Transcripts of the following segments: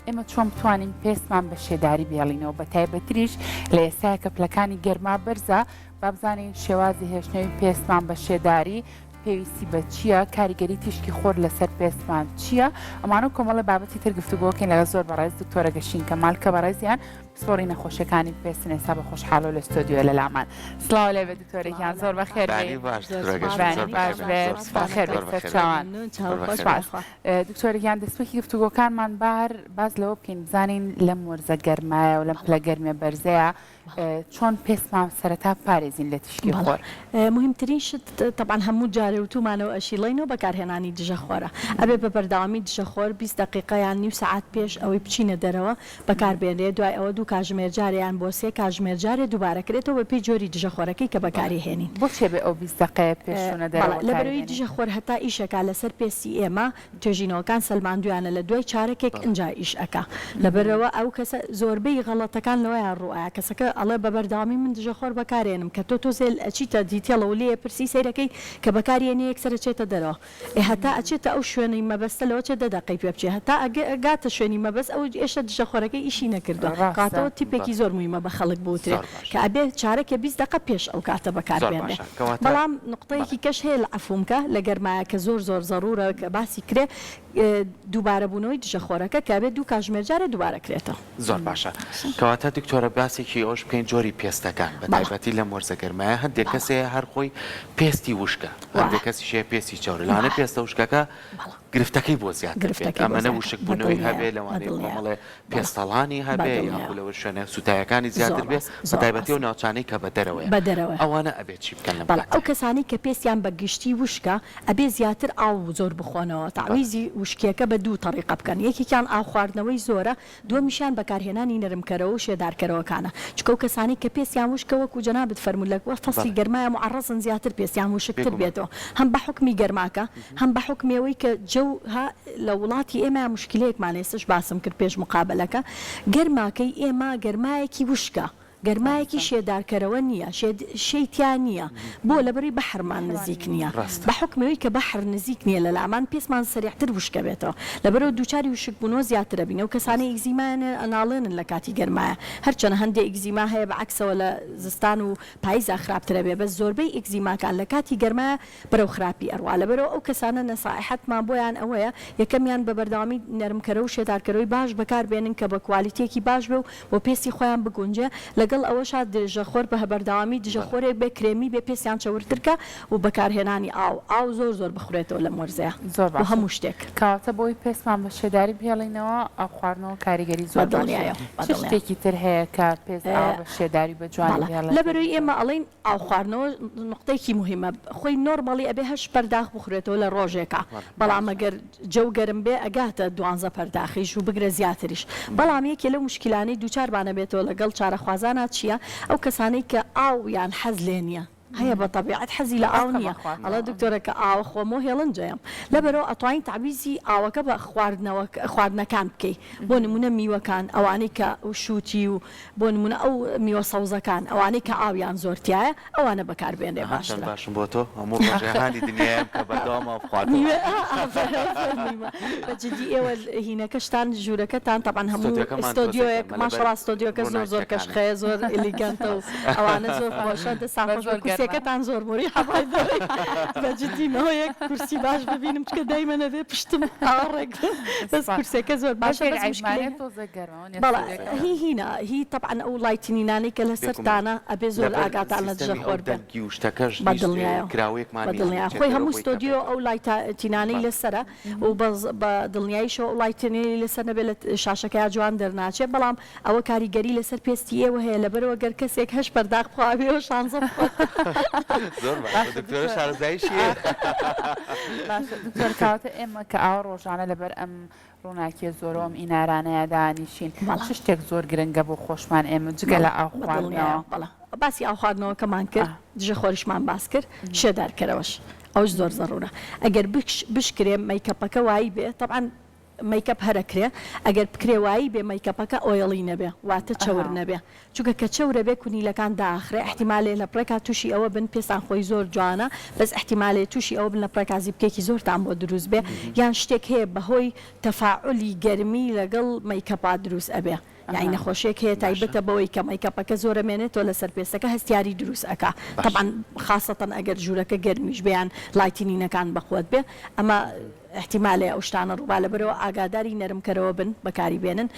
ئێمە چۆن بتوانین پێستمان بە شێداری بێڵینەوە بە تایبەتریش لە ئێستایا کە پلەکانی گەرما بەرزە با بزانین شێوازی هێشتنەوەی پێستمان بە شێداری پێویستی بە چییە کاریگەری تیشکی خۆر لەسەر پێستمان چییە ئەمانە و کۆمەڵە بابەتی تر گفتوگۆکەین لەگەڵ زۆر بەڕێز دکتۆرە گەشین کەمال کە بەڕێزیان پسپۆڕی نەخۆشیەکانی پێستن ئێستا بە خۆشحاڵەوە لە ستۆدیۆ لە لامان سڵاو لێ بێت دکتۆرە گیان زۆر بەخێر بێی باش دکتۆرە گەشین زۆر باش بەخێر بێن بێت زۆر سپاس بەخێر زۆر بێت بەخێر بێن سەرچاوان زۆر بەخێر سپاس بێن. دکتۆرە گیان دەستپێکی گفتوگۆکانمان با هەر باس لەوە بکەین بزانین لەم وەرزە گەرمایە و لەم پلە گەرمیە بەرزەیە چۆن پێستمان سەرەتا بپارێزین لە تیشکی خۆر؟ موهیمترین شت تەبعەن هەموو جارێ وتومانە و ئەشیڵێینەوە بەکارهێنانی دژەخۆرە ئەبێ بە بەردەوامی دژەخۆر 20 دەقیقە یان نیو سەعات پێش ئەوەی بچینە دەرەوە بەکار بێنرێ دوای ئەوە دوو کاژمێر جارێ یان بۆ سێ کاژمێر جارێ دووبارە کرێتەوە بە پێی جۆری دژەخۆرەکەی کە بەکاری هێنین. بۆچی ئەبێ ئەو 20 دەقەیە پێش چوونە دەرەوە بەڵێ بەکاری لەبەرئەوەی بێنین؟ دژەخۆر هەتا ئیش ئەکا لەسەر پێستی ئێمە توێژینەوەکان سەلماندویانە لە دوای چارەکێک ئنجا ئیش ئەکا لەبەرئەوە ئەو کەسە زۆربەی غەڵەتەکان لەوەیا ڕوو ئەیا کەسەکە ئەڵێ بە بەردەوامی من دژەخۆر بەکارێنم کە تۆ تۆزێ ئەچیتە دیتێڵەوە لێ ئەپرسی سەیرەکەی کە بەکاری ئەنێ یەکسەر ئەچێتە دەرەوە ئێ هەتا ئەچێتە ئەو شوێنەی مەبەستە لەوەچێ دە دەقەی پێ بچێ هەتا ئەگاتە شوێنی مەبەست ئەو ئێشە دژەخۆرەکەی ئیشی نەکردوە ڕاستە. کەواتەوە تیپێکی زۆر موهیمە بە خەڵک بوترێ زۆر باشە. کە ئەبێ چارەکێ 20 دەقە پێش ئەو کاتە بەکار زۆر بێنرێ باشە کەواتە بەڵام بەڵێ. نوقتەیەکی کەش هەیە لە عەفوم کە لە گەرمایە کە زۆر زۆر زەڕورە کە باسی کرێ دووبارە بوونەوەی دژەخۆرەکە کە ئەبێ دوو کاژمێر جارێ دووبارە کرێتەوە. زۆر باشە کەواتە دکتۆرە باسێکی ئەوەش بکەین جۆری پێستەکان بە تایبەتی لەم وەرزە گەرمایە هەندێک کەس هەیە هەر خۆی پێستی وشکە هەندێک کەسیش هەیە پێستی چەورە لەوانەیە پێستە وشکەکە گرفتەکەی بۆ زیاتر بێت ئەمەنە وشکبوونەوەی هەبێ لەوانەیە کۆمەڵێ پێستەڵانی هەبێ یاخو لەوە شوێنە سووتایەکانی زیاتر بێ بە تایبەتی ئەو ناوچانەی کە بە دەرەوەیە ئەوانە ئەبێ چی بکەن لەم بەڵێ ئەو کەسانەی کە پێستیان بە گشتی وشکە ئەبێ زیاتر ئاو زۆر بخۆنەوە تەعویزی وشکیەکە بە دوو تەڕیقە بکەن یەکێکیان ئاو خواردنەوەی زۆرە دووەمیشیان بەکارهێنانی نەرمکەرەوە و شێدارکەرەوەکانە چونکە ئەو کەسانەی کە پێستیان وشکە وەکو جەنابت فەرموو لە فەسڵی گەرمایە موعەڕەزن زیاتر پێستیان وشکتر بێتەوە هەم بە حوکمی گەرماکە هەم بە حوکمی ئەوەی کە جەو ها لە وڵاتی ئێمە موشکیلەیەکمان ئێستەش باسم کرد پێش موقابەلەکە گەرماکەی ئێمە گەرمایەکی وشکە گەرمایەکی شێدارکەرەوە نییە، شێد شێی تیا نییە، بۆ؟ لەبەرئەوەی بەحرمان نزیک نییە، بە حوکمی ئەوەی کە بەحر نزیک نییە لە لامان پێستمان سەریعتر وشک ئەبێتەوە، لەبەرئەوە دووچاری وشکبوونەوە زیاتر ئەبین، ئەو کەسانەی ئیگزیمایان هەیە ئەناڵێنن لە کاتی گەرمایە، هەرچەنە هەندێ ئیگزیما هەیە بە عەکسەوە لە زستان و پایزا خراپتر ئەبێ، بەس زۆربەی ئیگزیماکان لە کاتی گەرمایە بەرەو خراپی ئەڕوا، لەبەرئەوە ئەو کەسانە نەسائحەتمان بۆیان ئەوەیە یەکەمیان بە بەردەوامی نەرمکەرەوە و شێدارکەرەوەی باش بەکار بێنن کە بە کوالیتیەکی باش بێ و بۆ پێستی خۆیان بگونجێ، لەگەڵ ئەوەشا دژەخۆر بە بەردەوامی دژەخۆرێک بێ کرێمی بێ پێستیان چەورتر کا و بەکارهێنانی ئاو ئاو زۆر زۆر بخورێتەوە لەم وەرزەیا زۆر بۆ باشە هەموو شتێک. کەواتە بۆی پێستمان بە شێداری بهێڵینەوە ئاو خواردنەوە کاریگەری زۆر باشی بەدڵنیایەوە چ بەدڵنیایەوە. شتێکی تر هەیە کە پێست ئاوا بە شێداری و بە جوانی بەڵێ بهێڵێتەوە لەبەرئەوەی دکتۆر؟ ئێمە ئەڵێین ئاو خواردنەوە نوقتەیەکی موهیمە خۆی normally ئەبێ هەشت پەرداخ بخورێتەوە لە ڕۆژێکا بەڵام ئەگەر جەو گەرم بێ ئەگاتە دوانزە پەرداخیش و بگرە زیاتریش بەڵام یەکێ لەو موشکیلانەی دووچارمان ئەبێتەوە لەگەڵ چارەخوازانا چیە ئەو کەسانەی کە ئاو یان حەز لێ نیە هەیە بە تەبیعەت حەزی لە ئاو نیە ئەڵێ دکتۆرە کە ئاوە خۆمەوە هێڵنجەیەم لەبەرئەوە ئەتوانی تەعویزی ئاوەکە بە خواردنەوە خواردنەکان بکەی بۆ نمونە میوەکان ئەوانەی کە شوتی و بۆ نمونە ئەو میوە سەوزەکان ئەوانەی کە ئاویان زۆر تیایە ئەوانە بەکار بێنرێ ئەها چەند باشترە. باشم بۆ تۆ هەموو ڕۆژێ هانی دنیایم کە بەردەوام ئاو بخواتەوە. میوە ئافەرم فەرموویمە بە جدی ئێوە هینەکەشتان ژوورەکەتان تەبعەن هەموو ستۆدیۆکەمان تۆزێک ستۆدیۆیەک گەرمە لەبەر ماشەڵا ستۆدیۆکە زۆر زۆر ڕووناکیەکانە. کەشخەیە زۆر elegant ە و ئەوانە زۆر خۆشە دەستان بەس خۆش بێ زۆر گەرمە. کورسیەکەتان زۆر مریحە by the way بە جدی مەوە یەک کورسی باش ببینم چونکە دایمەن ئەبێ پشتم ئاوا ڕێک بێ بەس سوپاس. کورسیەکە زۆر بەس باشە غەیر بەس عەیبمانە موشکیلەی تۆزێک گەرمە. بەڵێ هی هینە هی تەبعەن ئەو lighting انەی کە بێگومان لەسەرتانە ئەبێ زۆر لەبەر ئاگاتان لە دژە سیستەمی ئەو خۆر بێ دەنگی و شتەکەش بە هیچ دڵنیایەوە کراوەیەکمان بە نییە دڵنیایە بچێتە خۆی دەرەوە هەموو بۆی ستۆدیۆ تەقێتەوە ئەو light انەی بەڵێ لەسەرە و بەز بە دڵنیاییشەوە ئەو lighting ەی لەسەر نەبێ لە شاشەکەیا جوان دەرناچێ بەڵام ئەوە کاریگەری لەسەر پێستی ئێوە هەیە لەبەرئەوە گەر کەسێک هەشت پەرداخ بخوا ئەبێ ئێوە شانزە بخۆن. زۆر باشە باشە دکتۆرە دکتۆر شارەزاییشی هەیە. باشە دکتۆر کەواتە ئێمە کە ئاوا ڕۆژانە لەبەر ئەم ڕووناکیە زۆرەو ئەم ئینارانەیا دانیشین بەڵێ. چ شتێک زۆر گرنگە بۆ خۆشمان ئێمە جگە بەڵێ لە ئاو بە دڵنیایەوە خواردنەوە؟ بەڵێ باسی ئاو خواردنەوەکەمان کرد ئا. دژە خۆریشمان باس کرد شێدارکەرەوەش ئەوش زۆر زەڕورە ئەگەر بکش بشکرێ مەیکەپەکە وایی بێ تەبعەن. makeup هەرەکرێ ئەگەر بکرێ وایی بێ makeup ەکە oily نەبێ واتە چەور نەبێ چونکە کە چەورە بێ کونیلەکان داخرێ ئیحتیمالێ لە پڕێکا توشی ئەوە بن پێستان خۆی زۆر جوانە بەس ئیحتیمالێ توشی ئەوە بن لە پڕێکا زیپکێکی زۆرتان بۆ دروست بێ یان شتێک هەیە بەهۆی تەفاعولی گەرمی لەگەڵ makeup ا دروست ئەبێ یانی نەخۆشیەک هەیە تایبەتە بەوەی کە makeup ەکە زۆر ئەمێنێتەوە لەسەر پێستەکە هەستیاری دروست ئەکا تەبعەن خاسەتەن ئەگەر ژوورەکە گەرمیش بێ یان lighting ەکان بەقوەت بێ ئەمە ئیحتیمالەیە ئەو شتانە ڕووبا لەبەرئەوە ئاگاداری نەرمکەرەوە بن بەکاری بێنن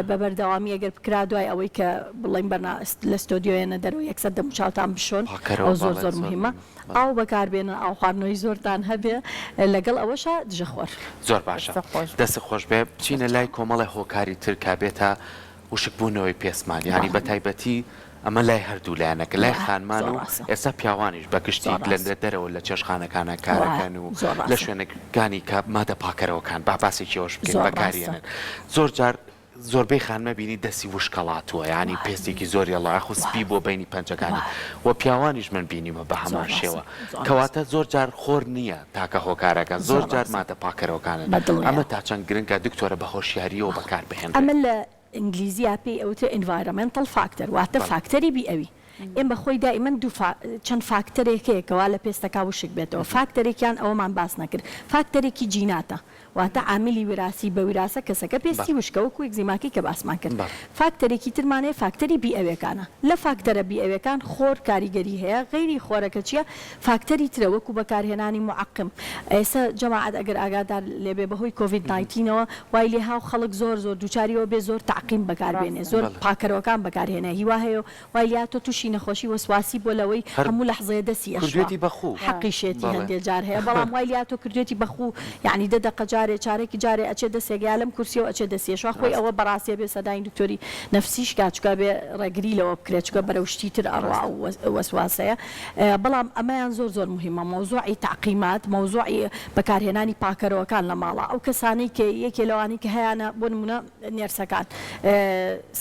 بە بەردەوامی ئەگەر بکرا دوای ئەوەی کە بڵێین بەرنا لە ستۆدیۆ یەنە دەرەوە یەکسەر دەموچاوتان بشۆن ئەو زۆر زۆر مهمە ئاو بەکاربێنن ئاو خواردنەوەی زۆرتان هەبێ لەگەڵ ئەوەشا دژە خۆر. زۆر باشە دەستت خۆش بێ بچینە لای کۆمەڵێ هۆکاری تر کە بێتە وشک بوونەوەی پێستمان یانی بە تایبەتی ئەمە لای هەردوو لایەنەکە لای خانمان و ئێستا پیاوانیش بە گشتی لە دەرەوە لە چێشتخانەکانە کارەکەن و لە شوێنەکانی کە مادە پاکەرەوەکان با باسێکی ئەوەش بکەین بەکاریێنن زۆر جار زۆربەی خانمە بینی دەستی وشک هەڵاتووە یانی پێستێکی زۆری هەڵا یاخود سپی بووە بەینی پەنجەکانی و پیاوانیش من بینیومە بە هەمان شێوە کەواتە زۆر جار خۆر نییە تاکە هۆکارەکە زۆر جار مادە پاکەرەوەکانن ئەمە تا چەند گرنگە دکتۆرە بە هۆشیاریەوە بەکار بهێنرێت. ئەمە لە ئینگلیزیا پێی ئەوترێ Environmental Factor واتە فاکتەری بیئەوی. ئێمە خۆی دائیمەن دوو فا چەند فاکتەرێک هەیە کەوا لە پێستەکا وشک بێتەوە فاکتەرێکیان ئەوەمان باس نەکرد فاکتەرێکی جیناتە واتە عاملی وراسی بە ویراسە کەسەکە پێستی وشکە وەکو ئێگزیماکەی کە باسمان کرد فاکتەرێکی ترمان هەیە فاکتەری بیئەوێکانە لە فاکتەرە بیئەوێکان خۆر کاریگەری هەیە غەیری خۆرەکە چیە فاکتەری ترە وەکو بەکارهێنانی معقم ئێستا جەماعەت ئەگەر ئاگادار لێبێ بەهۆی کۆڤید nineteen ەوە وای لێهاو خەڵک زۆر زۆر دووچاری ئەوە بێ زۆر تەعقیم بەکاربێنێ زۆر پاکەرەوەکان بەکارهێنێ هیوا هەیە وای لێهاتوە توشی نەخۆشی وەسواسی بوە لەوەی هەموو لەحزەیە دەسی ئەشوا کردوێتی بە خوو. حەقیشێتی هەندێ جار هەیە بەڵام وای لێهاتوە کردوێتی بە خوو یەعنی دە دەقە جارێ چارەکی جارێ ئەچێ دەسێک یا لەم کورسیەوە ئەچێ دەسی ئەشوا خۆی ئەوە بەڕاستی ئەبێ سەردانی دکتۆری نەفسیش کا چونکە ئەبێ ڕێگری لەوە بکرێ چونکە بەرەو شتی تر ئەڕوا ئەو وەسواسەیە بەڵام ئەمەیان زۆر زۆر موهیمە مەوزوعی تەعقیمات مەوزوعی بەکارهێنانی پاکەرەوەکان لە ماڵا ئەو کەسانەی کە یەکێ لەوانەی کە هەیانە بۆ نمونە nurse ەکان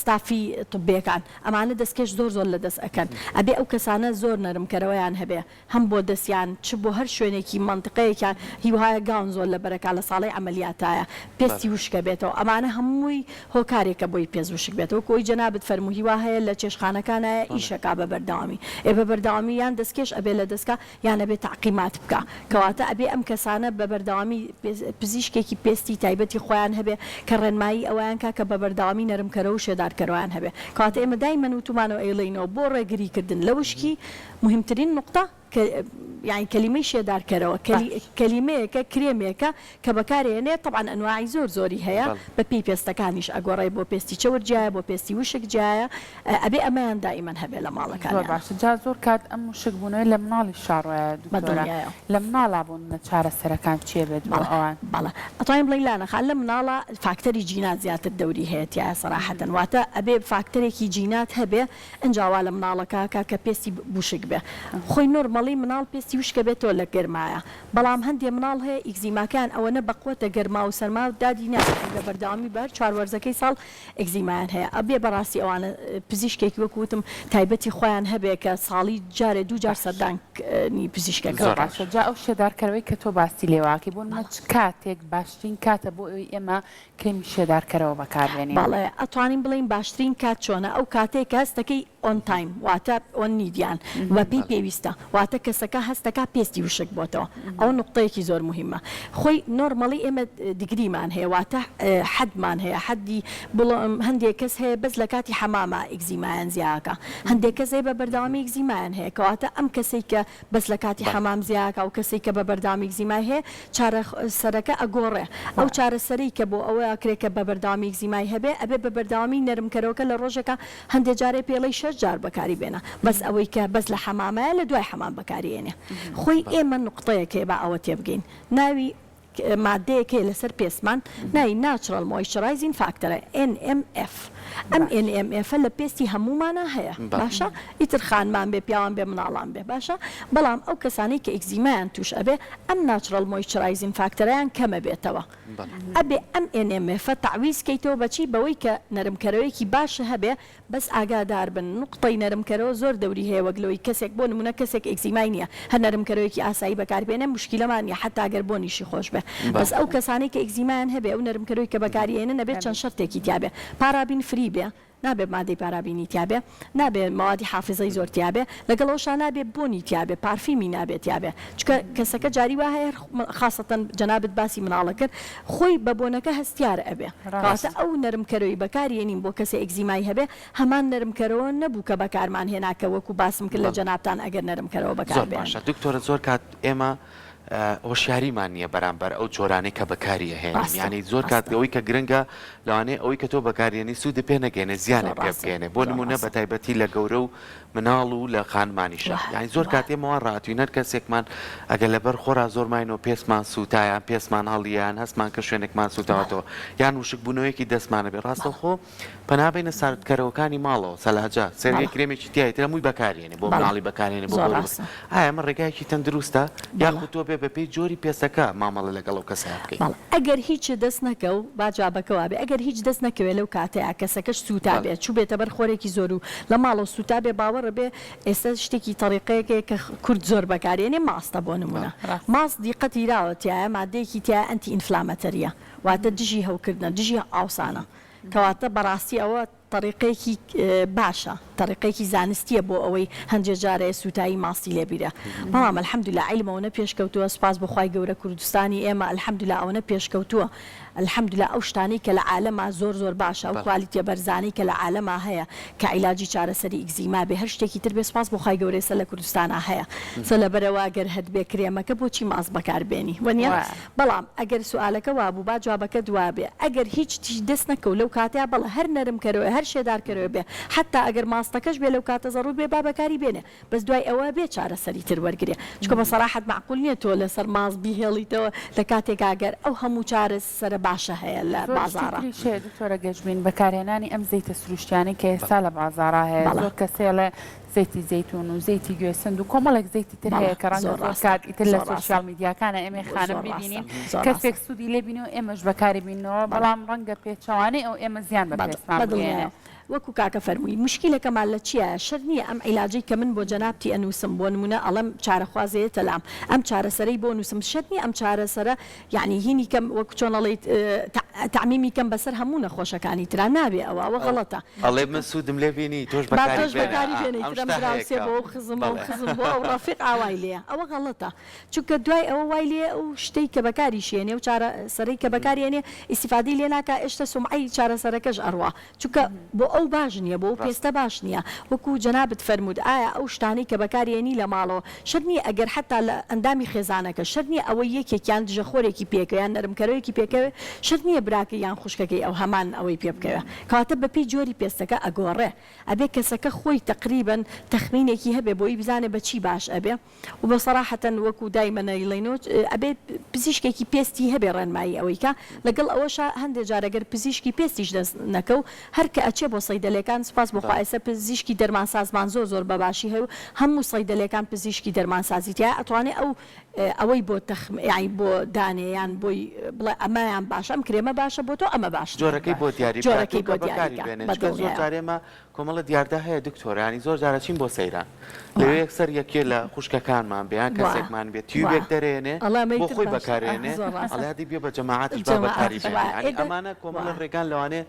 ستافی طبیەکان ئەمانە دەستکێش زۆر زۆر لە دەست ئەکەن ئەبێ ئەو کەسانە زۆر نەرمکەرەوەیان هەبێ هەم بۆ دەستیان چ بۆ هەر شوێنێکی مەنتقەیەکیان هیوایە gown زۆر لەبەرەکا لە ساڵەی عەمەلیاتایە پێستی وشکە بێتەوە ئەمانە هەمووی هۆکارێکە بۆی پێست وشک بێتەوە وەکو ئەوەی جەنابت فەرموو هیوا هەیە لە چێشتخانەکانایە ئیشەکا بە بەردەوامی ئێ بە بەردەوامی یان دەستکێش ئەبێ لە دەستکا یان ئەبێ تەعقیمات بکا کەواتە ئەبێ ئەم کەسانە بە بەردەوامی پزیشکێکی پێستی تایبەتی خۆیان هەبێ کە ڕێنمایی ئەوەیان کا کە بە بەردەوامی نەرمکەرەوە و شێدارکەرەوەیان هەبێ کەواتە ئێمە دایمەن وتومانەوە ئەیڵێینەوە بۆ ڕێگری کردن لە وشکی موهیمترین نوقتە کە یانی کەلیمەی شێدارکەرەوە کەلیمەیەکە کرێمێکە کە بەکارێنێ تەبعەن ئەنواعی زۆر زۆری هەیە بە پێی پێستەکانیش ئەگۆڕێ بۆ پێستی چەور جیایە بۆ پێستی وشک جیایە ئەبێ ئەمەیان دائیمەن هەبێ لە زۆر ماڵەکانیان. باشە جا زۆر کات ئەم وشک بوونەوەی لە مناڵیشا ڕۆیە دکتۆرە بەدڵنیایەوە. لە مناڵا بۆ نمونە چارەسەرەکان چیە بێت بۆ بەڵێ ئەوان؟ بەڵێ ئەتوانین بڵێین لانە خان لە مناڵا فاکتەری جینات زیاتر دەوری هەیە تیایا سەراحەتەن واتە ئەبێ فاکتەرێکی جینات هەبێ ئنجا وا لە مناڵەکە ئەکا کە پێستی وشک بێ خۆی normally مناڵ پێستی وشکە بێتەوە لە گەرمایە بەڵام هەندێ مناڵ هەیە ئیگزیماکەیان ئەوەنە بەقوەتە گەرما و سەرما دادی نایەت بە بەردەوامی بە هەر چوار وەرزەکەی ساڵ ئێگزیمایان هەیە ئەبێ بەڕاستی ئەوانە پزیشکێکی وەکو وتم تایبەتی خۆیان هەبێ کە ساڵی جارێ دوو جار سەردانی پزیشکەکە زۆر بکەن. باشە جا ئەو شێدارکەرەوەی کە تۆ باسی لێوەئەکەی بۆ نمونە چ کاتێک باشترین کاتە بۆ ئەوەی ئێمە کرێمی شێدارکەرەوە بەکاربێنین؟ بەڵێ ئەتوانین بڵێین باشترین کات چۆنە ئەو کاتەیە کە هەستەکەی on time واتە on need یان بە پێی پێویستە واتە کەسەکە هەست دەکا پێستی وشک بۆتەوە ئەوە نوقتەیەکی زۆر موهیمە خۆی normally ئێمە degree مان هەیە واتە حەدمان هەیە حەدی بڵێم هەندێک کەس هەیە بەس لە کاتی حەماما ئیگزیمایان زیاکە هەندێک کەس هەیە بە بەردەوامی ئیگزیمایان هەیە کەواتە ئەم کەسەی کە بەس لە کاتی حەمام زیاکە و کەسەی کە بە بەردەوامی ئیگزیمای هەیە چارەسەرەکە ئەگۆڕێ ئەو چارەسەرەی کە بۆ ئەوە ئەکرێ کە بە بەردەوامی ئیگزیمای هەبێ ئەبێ بە بەردەوامی نەرمکەرەوەکە لە ڕۆژێکا هەندێ جارێ پێڵێی شەش جار بەکاری بێنە بەس ئەوەی کە بەس لە حەمامایە لە دوای حەمام بەکاری ئێنێ خۆی ئێمە نوقتەیەک هەیە با ئەوە تێبگەین ناوی مادەیەک هەیە لەسەر پێستمان ناوی natural moisturizing factor ە NMF ئەم NMF لە پێستی هەموومانا هەیە باشە ئیتر خانمان بێ پیاوان بێ مناڵان بێ باشە بەڵام ئەو کەسانەی کە ئیگزیمایان توش ئەبێ ئەم natural moisturizing factor ەیان کەمە بێتەوە ئەبێ ئەم NMF ە تەعویز کەیتەوە بەچی بەوەی کە نەرمکەرەوەیەکی باشە هەبێ بەس ئاگاداربن نوقتەی نەرمکەرەوە زۆر دەوری هەیە وەک لەوەی کەسێک بۆ نمونە کەسێک ئێگزیمای نیە هەر نەرمکەرەوەیەکی ئاسایی بەکار بێنێ موشکیلەمان نیە حەتا گەر بۆنیشی خۆش بێ. بەس ئەو کەسانەی کە ئیگزیمایان هەبێ ئەو نەرمکەرەوەی کە بەکاری ئێنن ئەبێت چەند شەرتێکی تیابێ paraben free بێ نابێ مادەی پارابینی تیابێ نابێ مەوادی حافزەی زۆر تیابێ لەگەڵ ئەوشا نابێ بۆنی تیابێ پارفیمی نابێ تیابێ چونکە کەسەکە جاری وا هەیە خاسەتەن جەنابت باسی مناڵە کرد خۆی بە بۆنەکە هەستیار ئەبێ کەواتە ئەو نەرمکەرەوەی بەکاری ێنین بۆ کەسێ ئێگزیمای هەبێ هەمان نەرمکەرەوە نەبوو کە بەکارمان هێنا کە وەکو باسم کرد لە جەنابتان ئەگەر نەرمکەرەوە بەکار زۆر بێنن. باشە دکتۆرە زۆر کات ئێمە هۆشیاریمان نییە بەرامبەر ئەو جۆرانەی کە بەکاری ئەهێنین ڕاستە یانی زۆر کات ڕاستە. ئەوەی کە گرنگە لەوانەیە ئەوەی کە تۆ بەکاریێنی سوودت پێ نەگەێنێ زیانت زۆر پێ ڕاستە بگەێنێ بۆ زۆر نموونە ڕاستە. بە تایبەتی لە گەورە و مناڵ و لە خانمانیشا واه یانی زۆر واه. کات ئێمە وا ڕاهاتووین هەر کەسێکمان ئەگەر لەبەر خۆرا زۆر ماینەوە پێستمان سووتا یان پێستمان هەڵیە یان هەستمان کرد شوێنێکمان بەڵێ. سووتاوەتەوە یان وشکبوونەوەیەکی دەستمان هەبێ بەڵێ. ڕاستەوخۆ پەنا بەینە ساردکەرەوەکانی ماڵەوە، سەلاجە، سەیرەکەی بەڵێ. کرێمێکی تیایە تر هەمووی بەکارێنێ بۆ بەڵێ. مناڵی بەکارێنێ بۆ زۆر گەورە بەکار ڕاستە. ئایا ئەمە ڕێگایەکی تەندروستە بەڵێ. یاخود تۆ بێ بەپێی جۆری پێستەکە مامەڵە لەگەڵ ئەو کەسەیا بکەی؟ بەڵێ. ئەگەر هیچت دەست نەکەو با جوابەکە وابێ ئەگەر هیچ دەست نەکەوێ لەو کاتەیا کەسەکەش بەڵێ. سووتابێ چووبێتە بەر خۆرێکی زۆر و لە ماڵەوە سووتابێ باوەڕە بێ ئێستا شتێکی تەریقەیەک هەیە کە کورد زۆر بەکارێنێ ماستە بۆ نموونە بەڵێ. ڕاستە. ماست دیقەتی راوە تیایە مادەیەکی تیایە anti-inflammatory یە واتە دژی هەوکردنە دژی ئاوسانە کەواتە بەڕاستی ئەوە تەریقەیەکی باشە تەریقەیەکی زانستیە بۆ ئەوەی هەنجێ جارێ سوتایی ماستی لێ بیرە بەڵام الحمدللە عیلم ئەوەنە پێشکەوتووە سوپاس بۆ خوای گەورە کوردستانی ئێمە الحمدللە ئەوەنە پێشکەوتووە الحمدللە ئەو شتانەی کە لە عالەما زۆر زۆر باشە ئەو quality یە بەرزانەی کە لە عالەما هەیە کە عیلاجی چارەسەری ئیگزیما بێ هەر شتێکی تر بێ سوپاس بۆ خوای گەورە ئێستا لە کوردستانا هەیە سە لەبەرئەوە گەر هەتبێ کرێمەکە بۆچی ماست بەکار بێنی وەنیە بەڵام ئەگەر سوئالەکە وابوو با جوابەکەت وابێ ئەگەر هیچ تیش دەست نەکەوت لەو کاتەیا بەڵێ هەر نەرم کەرەوەێ هەر شێدار کەرەوەێ بێ حەتا ئەگەر ماستەکەش بێ لەو کاتە زەڕور بێ با بەکاری بێنێ بەس دوای ئەوە بێ چارەسەری تر وەرگرێ چونکە بە سەراحەت مەعقول نیە تۆ لەسەر ماست بیهێڵیتەوە لە کاتێکا گەر ئەو هەموو چارەسەرە باشە هەیە لە زۆر شتی بازاڕا. تریش هەیە دکتۆرە گەشبین بەکارهێنانی ئەم زەیتە سروشتیانەی کە ئێستا لە بازاڕا هەیە بەڵێ. زۆر کەس هەیە ئەڵێ زەیتی زەیتون و زەیتی گوێسند و کۆمەڵێک زەیتی تر بەڵێ هەیە کە ڕەنگە زۆر زۆر ڕاستە کات ئیتر لە زۆر ڕاستە سۆشیال میدیاکانە ئێمەی خانم زۆر ڕاستە بیبینین زۆر ڕاستە کەسێک سوودی لێ بینی و ئێمەش بەکاری بینەوە بەڵێ بەڵام ڕەنگە پێچەوانەی ئەو ئێمە زیان بە بەدڵ پێستمان بگەیەنێ. بەدڵنیایەوە وەکو کاکە فەرمووی موشکیلەکەمان لە چیایە شەرت نییە ئەم عیلاجەی کە من بۆ جەنابتی ئەنووسم بۆ نموونە ئەڵێم چارەخوازێ یەتە لام ئەم چارەسەرەی بۆ نووسم شەرت نییە ئەم چارەسەرە یەعنی هینی کەم وەکو چۆن ئەڵێیت تەعمیمی کەم بەسەر هەموو نەخۆشەکانی ترا نابێ ئەوە ئەوە غەڵەتە ئەڵێ چونکە من سوودم لێ بینی تۆش با بەکاری تۆش بێنە بەکاری ئا بێنە ئەم ئیتر ئەم شتە هەیە دراوسێ کە بۆ ئەو خزم ئەو بەڵێ. خزم بۆ ئەو ڕەفیق ئاوای لێیە ئەوە غەڵەتە چونکە دوای ئەوە وای لێیە ئەو شتەی کە بەکاریش یەنێ و چارەسەرەی کە بەکاری یەنێ ئیستیفادەی لێ ناکا ئێشتە سومعەی چارەسەرەکەش ئەڕوا چونکە بۆ ئەو باش نیە بۆ ئەو ڕاستە. پێستە باش نیە وەکو جەنابت فەرمووت ئایا ئەو شتانەی کە بەکاری یەنی لە ماڵەوە شەرت نیە ئەگەر حەتا لە ئەندامی خێزانەکە شەرت نیە ئەوەی یەکێکیان دژەخۆرێکی پێکەوێ یان نەرمکەرەوەیەکی پێکەوێ شەرت نیە براکەی یان خوشکەکەی ئەو هەمان ئەوەی پێ بکەوێ کەواتە بەپێی جۆری پێستەکە ئەگۆڕێ ئەبێ کەسەکە خۆی تەقریبەن تەخمینێکی هەبێ بۆی بزانێ بە چی باش ئەبێ و بە سەراحەتەن وەکو دایمە نەیڵێینەوە ئەبێ پزیشکێکی پێستی هەبێ ڕێنمایی ئەوەی کا لەگەڵ ئەوەشا هەندێ جار ئەگەر پزیشکی پێستیش دەست نەکەو هەر کە ئەچێ بۆ صەیدەلێکان سوپاس بۆ خوا ئێستا پزیشکی دەرمانسازمان زۆر زۆر بە باشی هەیە و هەموو صەیدەلێکان پزیشکی دەرمانسازی تیایە ئەتوانێ ئەو ئەوەی بۆ تەخم یانی بۆ دانێ یان بۆی بڵێ ئەمەیان باشە ئەم کرێمە باشە بۆ تۆ ئەمە باش نیە جۆرەکەی بۆ دیاری بکات و جۆرەکەی کە بۆ دیاری بەکاری کا بێنێ بە چونکە زۆر دڵنیایەوە. جار ئێمە کۆمەڵە دیاردە هەیە دکتۆر یانی زۆر جار ئەچین بۆ سەیران لەوێ یەکسەر یەکێ لە خوشکەکانمان بێ یان کەسێکمان بێ تیوبێک دەرێنێ بۆ خۆی بەکارێنێ ئەڵێ هەدی بێ بە جەماعەتیش با بەکاری بێنێ یانی ئەمانە کۆمەڵە ڕێگان لەوانەیە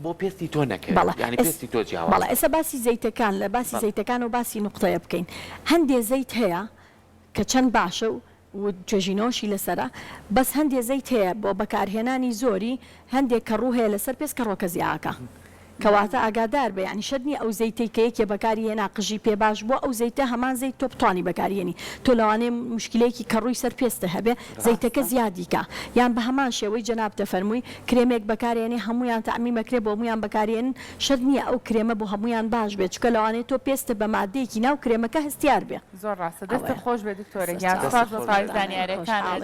بۆ پێستی تۆ نەکەوێت یانی پێستی تۆ جیاواز بەڵێ ئێستا باسی زەیتەکان لە باسی زەیتەکانەوە باسی نوقتەیە بکەین هەندێ زەیت هەیە کە چەند باشە و و توێژینەوەشی لەسەرە بەس هەندێ زەیت هەیە بۆ بەکارهێنانی زۆری هەندێ کەڕوو هەیە لەسەر پێست کەڕوەکە زیاکا کەواتە ئاگادار بە یانی شەرت نیە ئەو زەیتەی کە یەکێ بەکاری هێنا قژی پێ باش بووە ئەو زەیتە هەمان زەیت تۆ بتوانی بەکاری هێنی تۆ لەوانەیە موشکیلەیەکی کەڕووی سەر پێستە هەبێ زەیتەکە زیادی کا یان بە هەمان شێوەی جەنابتە فەرمووی کرێمێک بەکارێنێ هەموویان تەعمیم ئەکرێ بۆ هەموویان بەکاری هێنن شەرت نیە ئەو کرێمە بۆ هەموویان باش بێ چونکە لەوانەیە تۆ پێستت بە مادەیەکی ناو کرێمەکە هەستیار بێ. زۆر ڕاستە دەستت ئەوەیە. خۆش بێت دکتۆرە گیان سەرچاوە. سوپاس بۆ دەستت خۆش تەواوی بێت. زانیاریەکانت.